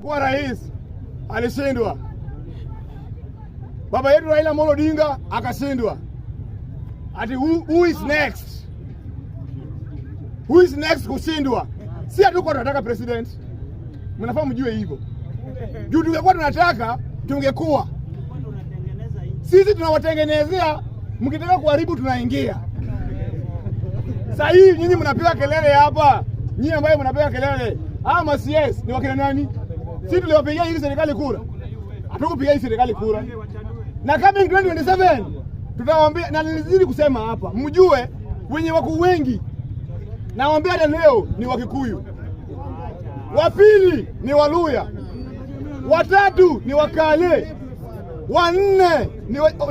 Kuwa rais alishindwa. Baba yetu Raila Amolo Odinga akashindwa. Ati who is next? Who is next kushindwa? Si hatuko tunataka president. Mnafaa mjue hivyo. Juu tungekuwa tunataka, tungekuwa sisi tunawatengenezea, mkitaka kuharibu tunaingia. Sasa hii nyinyi mnapiga kelele hapa, nyinyi ambaye mnapiga kelele, hawa ma CS ni wakina nani? Sisi tuliwapigia hii serikali kura? Hatukupigia hii serikali kura. Na coming 2027 tutawaambia, na nilizidi kusema hapa, mjue wenye wako wengi, nawaambia hata leo ni Wakikuyu, wa pili ni Waluya, watatu ni Wakale, wanne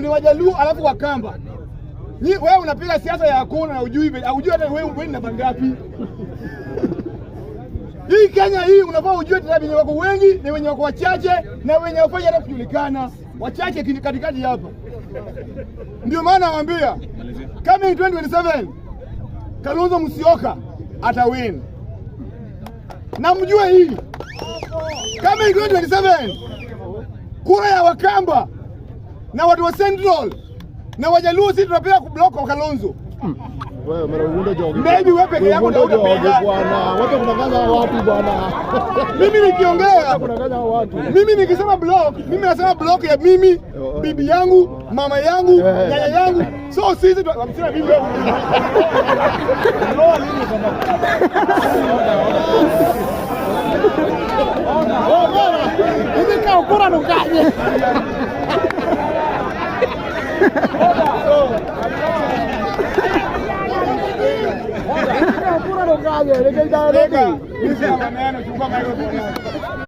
ni Wajaluo, alafu Wakamba. Wewe unapiga siasa ya hakuna na hujui hata wewe ni namba ngapi. Hii Kenya hii unafaa ujue tena wenye wako wengi ni wenye wako wachache na wenye wafanya hata kujulikana. Wachache katikati hapa. Ndio maana nawaambia coming 2027 Kalonzo Musyoka atawin. Na mjue hii, coming 2027 kura ya Wakamba na watu wa Central na Wajaluo, sisi tunapiga kublock kwa Kalonzo. Wewe mara uunde jogi. Maybe wewe peke yako ndio Uunde jogi utapiga. Bwana. Wacha kudanganya watu, bwana. Mimi nikiongea Kudanganya watu. Mimi nikisema block, mimi nasema block ya mimi, bibi yangu, mama yangu, nyanya yangu. So sisi sina bibi wewe. Hivi kura nukaje? Kura nukaje? Speaker, mimi sina maneno, chukua microphone.